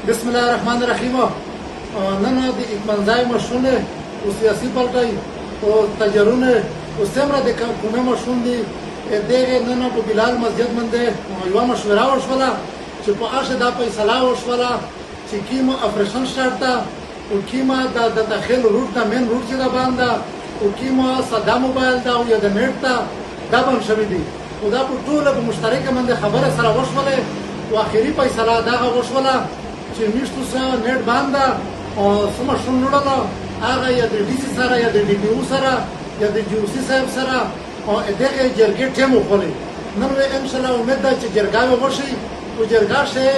بسم الله الرحمن الرحیم. نن د اتمنځای مشرونه او سیاسي پارټۍ او تجرونه او څومره د کومه مشرون دي، دغه نن په بلال مسجد باندې یوه مشوره وشوله چې په اشه دا فیصله وشوله چې کیم اپریشن سٹارټ ده او کیمه د داخل روټ دا مین روټ چې دا باندې او کیمه ساده موبایل دا او یا د نت دا دا بند شوی دی. او دا په ټوله په مشترکه باندې خبره سره وشوله او اخري فیصله دغه وشوله چې میشتو سره نت باندې او سم شون نړله هغه یا د ډي سي سره یا د ډي پي او سره یا د جي او سي صاحب سره او دغه جرګې ټیم وخولې. نن وې ان شاء الله امید ده چې جرګه وشي او جرګه شه.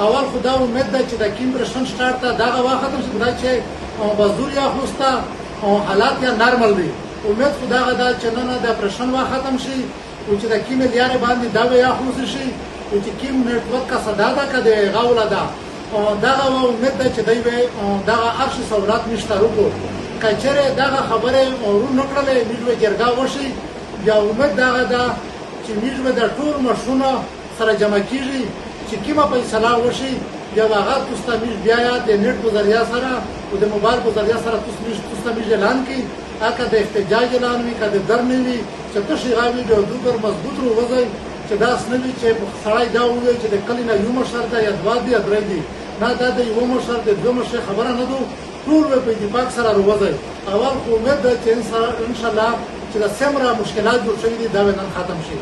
اول خدا امید ده چې د کیم پرشن سٹارټ ته دغه وخت ختم شي چې بزور یا خوستا او حالات یا نارمل دي. امید خدا غدا چې نن د اپریشن وا ختم شي او چې د کیم لیارې باندې دا یا خلاص شي او چې کیم نتورک کا صدا ده کده غاوله ده دغه امید ده چې دوی به دغه ارش سہولت نشته رکو. کچره دغه خبره اورو نکړلې موږ به جرګه وشي. بیا امید دغه ده چې موږ به د ټول مشرونه سره جمع کیږي چې کومه فیصله وشي بیا هغه تاسو ته موږ بیا د نت په ذریعه سره او د موبایل په ذریعه سره تاسو ته موږ اعلان کړي. که د احتجاج اعلان وي که د درنې وي چې تشي غاوي د دوبر مضبوط وروځي چې داس نه وي چې سړی دا ووایي چې د کلي نه یو مشر ده یا دوه دي یا درې دي. نه، دا د یو مشر د دوه مشر خبره نه ده، ټول به په اتفاق سره وروځي. اول خو امید ده چې ان شاء الله چې د څومره مشکلات جوړ شوي دي دا به نن ختم شي.